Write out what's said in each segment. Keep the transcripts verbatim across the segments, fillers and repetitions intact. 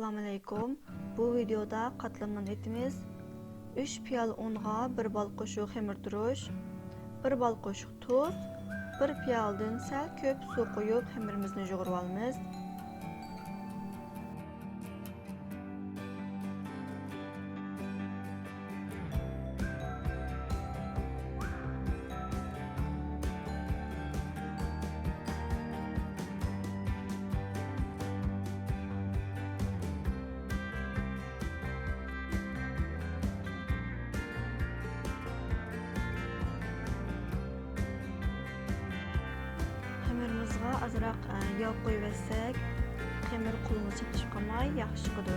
ئەسسالامۇئەلەيكۇم. بۇ ۋىدېئودا قاتلانغان ئېتىمىز: ئۈچ پىيالە ئۇنغا بىر بال قوشۇق خېمىر تۇرۇش، بىر بال قوشۇق تۇز، بىر پىيالىدىن سەل كۆپ سۇ قۇيۇپ، خېمىرىمىزنى يۇغۇرۇۋالىمىز. خېمىرىمىزغا ئازراق، ئە، ياغ قويۇۋەتسەك، خېمىر قولىمىز چاپلىشىپ قالماي ياخشى چىقىدۇ.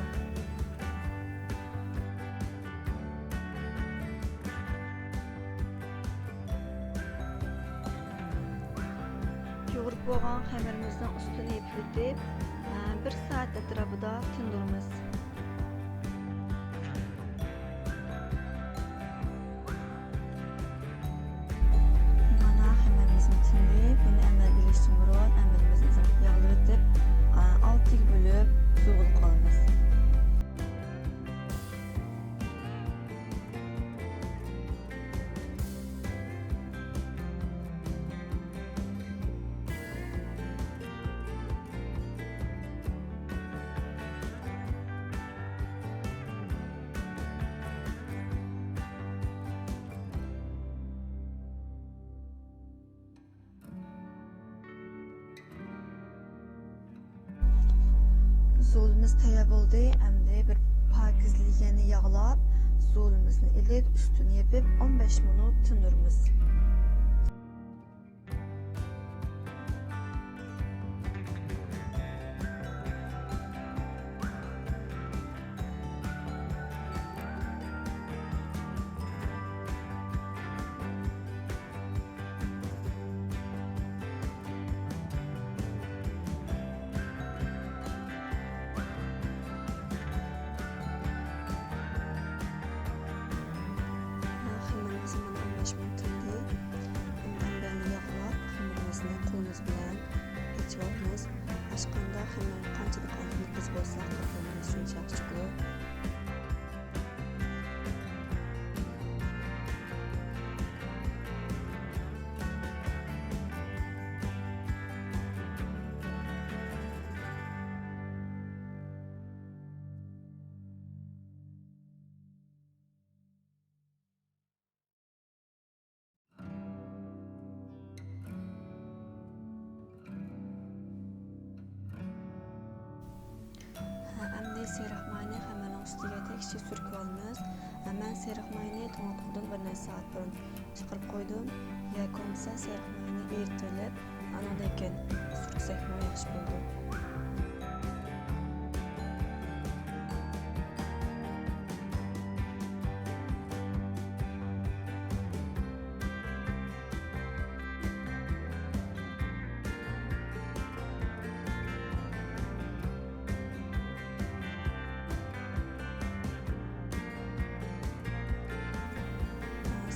يۇغۇرۇپ بولغان خېمىرىمىزنىڭ ئۈستىنى يېپىۋېتىپ، ئە، بىر سائەت ئەتراپىدا تىندۇرىمىز. مانا خېمىرىمىزمۇ تىندى. بۇنى ئەمەل بېرىشتىن بۇرۇن ئەمىلىمىزنى ئازراق ياغلىۋېتىپ، ئالتىگە بۆلۈپ زۇۋۇلۇق قىلىمىز. زۇۋۇلىمىز تەييار بولدى. ئەمدى بىر پاكىز لېگەننى ياغلاپ، زۇۋۇلىمىزنى ئېلىپ، ئۈستىنى يېپىپ، ئون بەش مىنۇت تىندۇرىمىز. خېمىرىمىزنى مانا ئون بەش مىنۇت تىندى. ئەمدى ئەمبەرنى ياغلاپ، خېمىرىمىزنى قولىمىز بىلەن ئېچىۋالىمىز. ئاچقاندا خېمىر قانچىلىك ئالتۇن قىز بولسا، قاتلىمىمىز شۇنچە ياخشى چىقىدۇ. ئەمدى سېرىق ماينى خېمىرنىڭ ئۈستىگە تەكشى سۈركۈپ ئالىمىز. مەن سېرىق ماينى توڭلاتقۇدىن بىر نەچچە سائەت بۇرۇن چىقىرىپ قويدۇم. ياكى بولمىسا سېرىق ماينى ئېرىتىۋېلىپ، ئانىڭدىن كېيىن سۈرتسەكمۇ ياخشى بولىدۇ.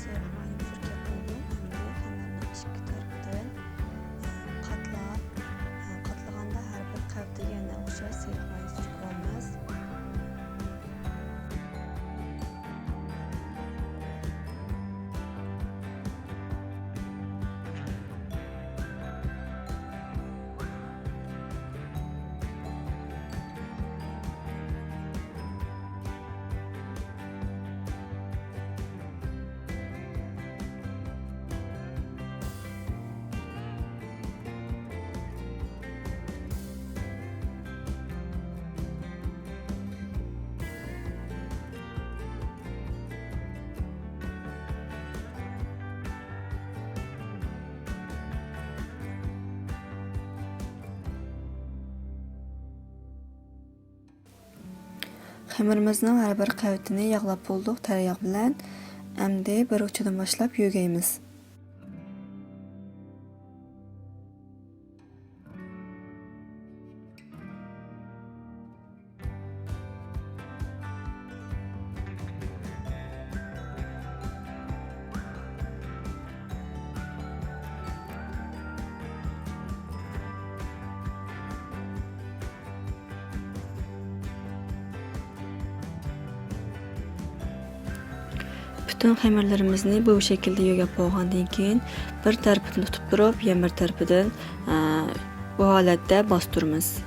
سېرىق ماينى سۈركەپ قويدۇم. ئەمدى خېمىرنىڭ ئىككى تەرىپىدىن قاتلاپ، قاتلىغاندا ھەر بىر قەۋىتىگە يەنە ئوخشاش سېرىق ماينى سۈركۈپ ئالىمىز. خېمىرىمىزنىڭ ھەر بىر قەۋىتىنى ياغلاپ بولدۇق تەرەياغ بىلەن. ئەمدى بىر ئۇچىدىن باشلاپ يۆگەيمىز. پۈتۈن خېمىرلىرىمىزنى بۇ شەكىلدە يۆگەپ بولغاندىن كېيىن، بىر تەرىپىدىن تۇتۇپ تۇرۇپ، يەنە بىر تەرىپىدىن، ئە، بۇ ھالەتتە باستۇرىمىز.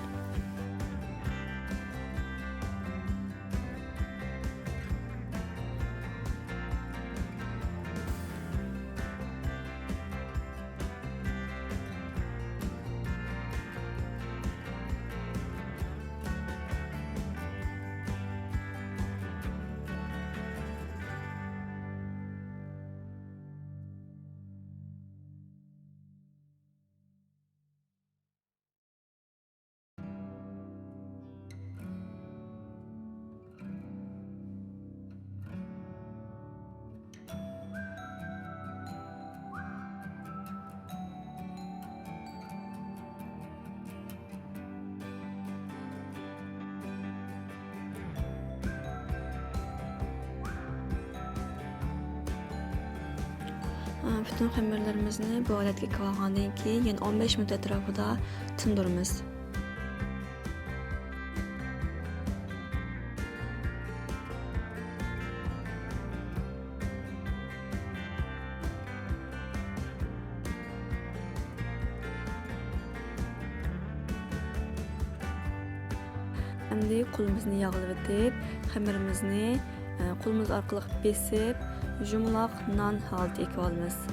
پۈتۈن خېمىرلىرىمىزنى بۇ ھالەتكە كېلىۋالغاندىن كېيىن، يەنە ئون بەش مىنۇت ئەتراپىدا تىندۇرىمىز. ئەمدى قولىمىزنى ياغلىۋېتىپ، خېمىرىمىزنى، ئە، قولىمىز ئارقىلىق بېسىپ، يۇمىلاق نان ھالىتىگە ئېلىۋالىمىز.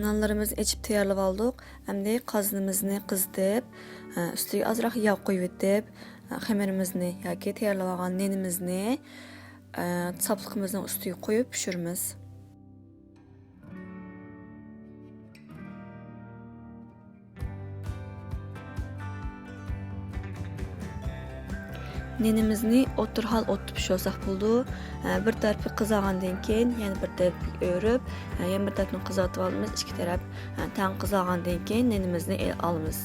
نانلىرىمىزنى ئېچىپ تەييارلىۋالدۇق. ئەمدى قازىنىمىزنى قىزىتىپ، ئە، ئۈستىگە ئازراق ياغ قۇيۇۋېتىپ، ئە، خېمىرىمىزنى ياكى تەييارلىۋالغان نېنىمىزنى، ئە، ساپلىقىمىزنىڭ ئۈستىگە قويۇپ پىشۇرىمىز. نېنىمىزنى ئوتتۇرا ھال ئوتتا پىشۇرساق بولىدۇ. ئە، بىر تەرىپى قىزارغاندىن كېيىن يەنە بىر تەرەپكە ئۆرۈپ، ئە، يەنە بىر تەرىپىنى قىزارتىۋالىمىز. ئىككى تەرەپ، ئە، تەڭ قىزارغاندىن كېيىن نېنىمىزنى ئېلىپ ئالىمىز.